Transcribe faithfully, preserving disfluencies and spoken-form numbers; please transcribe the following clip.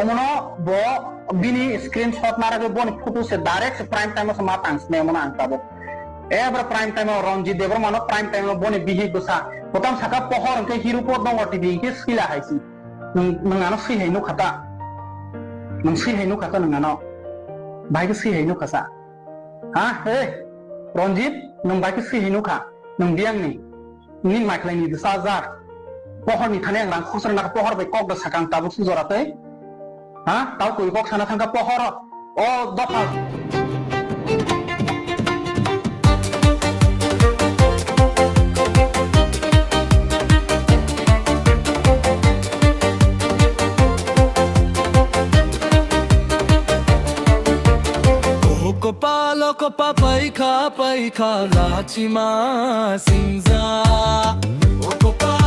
Mono bo bini screenshot naragwi boni photo se direct se prime time o se ma tang sne mono ang tabuk. Ebra prime time o Ranjit Debbarma no prime time o boni bihik bwsa. Kotam saka pohor hwnkhe hiru po dongo T V hwnkhe swila hai si. Nwng, nwng ano swi hai nukha ta. Nwng swi hai nukha ta nwng ano. Bahai khe swi hai nukha sa. Ha, eh, Ranjit, nwng bahai khe swi hai nukha. Nwng biyang ni. Nini maikhlai ni bwsa jak. Pohor ni thani ang rang khosra nak pohor bai kok da sakang tabuk su jora tei. Ha, tau koi kok sana thangka pohor. O dopha. O kopal, o kopa paikha, paikha, lachima singja. O kopal,